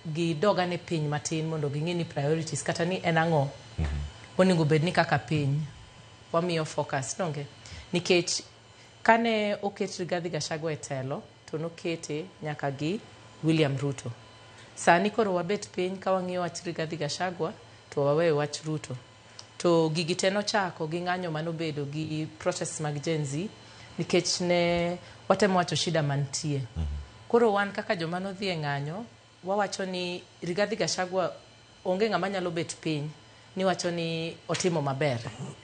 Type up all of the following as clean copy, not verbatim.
gidog ane piny matin mondo ging'e ni priorities kata ni en ang'o onego bed ni kaka piny wamiyo focus donge nikech kane oket Rigathi Gachagua e telo to nokete nyaka gi William Ruto. Sani koro wabet piny ka wang'iyo wach Rigathi Gachagua to waweyo wach Ruto. To gigi te nochako gi ng'anyo manobedo gi protests mag Gen Z nikech ne watemo wacho shida mantie. Koro wan kaka joma nodhi e ng'anyo wawacho ni Rigathi Gachagua onge ng'ama nyalo bet piny ni wacho ni otimo maber.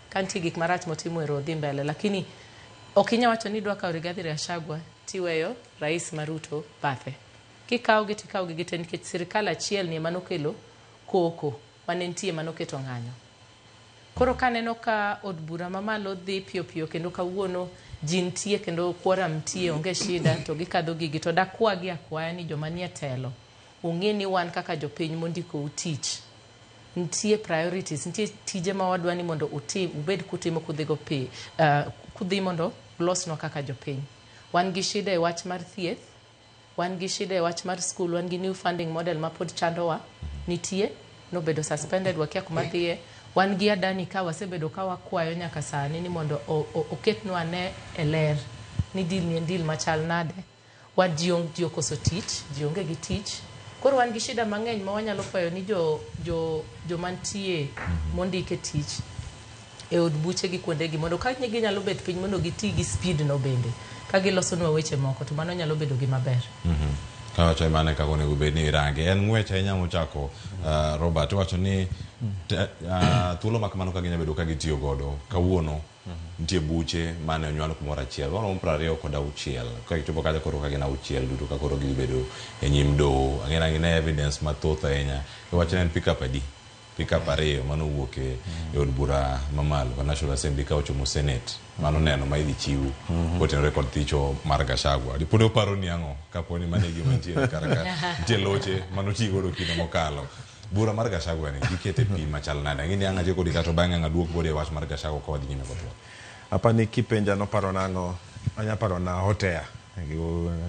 Ka nitie gik marach motimo ero odhi mbele lakini ok inyal wacho ni idwa kawo Rigathi Gachagua tiweyo rais ma Ruto bathe. Kikawogi tikawogi gite nikech sirikal achiel ni ema nokelo koko mane nitie manoketo ng'anyo. Koro kaneno ka od bura mamalo dhi piyo piyo kendo kawuono ji nitie kendo quorum nitie onge shida to gikadho gigi to dakwagi akwaya ni joma nie telo ung'e ni wan kaka jopiny mondikou tich nitie priorities nitie tije ma wadwa ni mondo utim ubed kutimo kudhigo pi kudhi mondo ulosnwa kaka jopiny. Wan gi shida e wach mar thieth, wan gi shida e wach mar school, wan gi new funding model ma pod chandowa nitie nobedo suspended wakia kuma dhiye. Wan gi Adani ka wasebedo ka wakwayo nyaka sani ni mondo oketnwa ane e ler ni deal ni en deal machal nade. Wan ji ji okoso tich, ji onge gi tich. Koro wan gi shida mang'eny ma wanyalo kwayo ni jo jo joma nitie mondik e tich e od buche gi kuonde gi mondo ka ginyalo bet piny mondo giti gi speed no bende ka gilosonwa weche moko to mano nyalo bedo gima ber. Kawacho mano e kaka onego bed ni irange. En ng'wech ahinya mochako Robert iwacho ni thuolo ma kamano ka ginya bedo ka gitiyo godo kawuono nitie buche mane onywal kumoro achiel waromo 26 ka gichopo kacha koro ka gin auchiel duto ka koro gidhi bedo e nyim doho ang'e ni ne evidence mathoth ahinya iwacho ni en pick-up adi pick-up ariyo manowuok e od bura mamalo ka National Assembly ka ochomo Senate mano neno ma idhi chiw kotenore kod thicho mar Gachagua diponi oparo ni ang'o kapo ni mano e gima nitiere kar ka nitie loche manotii godo kinde mokalo bura mar Gachagua ni gikete pi machal nade ang'e ni ang' achiel kodi kato bang'e ang' aduok bode e wach mar Gachagua ka wadhi nyime kod twak Apani kipenja noparo nang'o, anya paro na Hotea.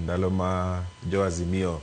Ndalo ma jo Azimio